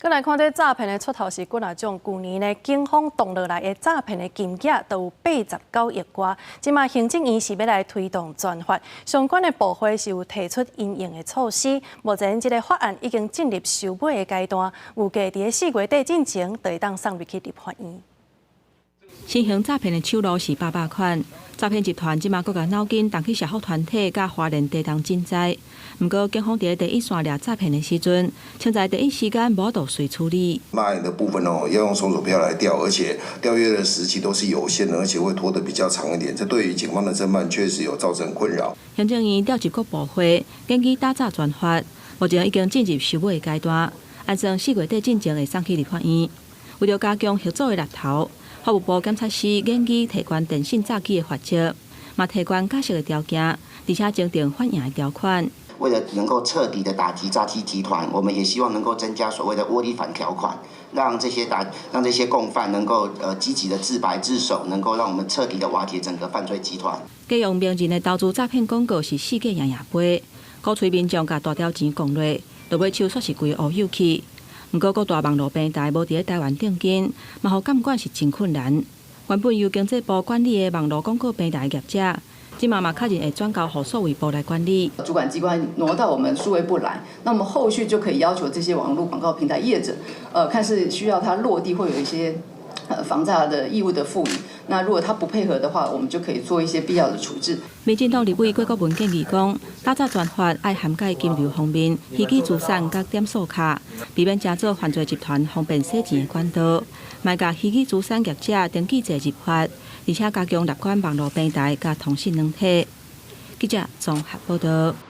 閣來看這詐騙的出頭是幾若種，舊年呢，警方凍落來的詐騙的金額都有89億外。這馬行政院是欲來推動轉發，相關的部會是有提出因應的措施。目前這个法案已經進入收尾的階段，預計佇4月底進前就會當送入去立法院。新型詐騙的手路是百百款，詐騙集團這馬閣共腦筋動去社福團體佮花蓮地動賑災。毋過警方佇第一線掠詐騙的時陣，槍在第一時間無法度隨處理。 LINE 的部分哦，要用搜索票來調，而且調閱的時期都是有限的，而且會拖得比較長一點。這對於警方的偵辦確實有造成困擾。行政院調集各部會，研擬打詐專法，目前已經進入收尾階段，按算4月底進前會送去立法院。為著加強合作的力頭，法務部檢察司研擬提懸電信詐欺的罰則，嘛提懸假釋的條件，而且增訂反贏的條款。為了能夠徹底的打擊詐欺集團，我們也希望能夠增加所謂的窩裡反條款，讓這些共犯能夠積極的自白自首，能夠讓我們徹底的瓦解整個犯罪集團。假用名人的投資詐騙廣告是世界樣樣飛，鼓吹民眾共大條錢摃落，落尾手煞是規個烏有去。毋過各大網路平台無佇咧台灣定金，嘛予監管是真困難。原本由經濟部管理的網路廣告平台業者，這馬嘛確認會轉交予數位部來管理。主管機關挪到我們數位部來，那麼後續就可以要求這些網絡廣告平台業者，看是需要它落地會有一些防詐的義務的賦予。那如果他不配合的話，我們就可以做一些必要的處置。民進黨立委郭國文建議講，打詐專法愛涵蓋金流方面、虛擬資產佮點數卡，避免成做犯罪集團方便洗錢的管道。嘛共虛擬資產業者登記制入法，而且加強納管網路平台佮通訊軟體。記者綜合報道。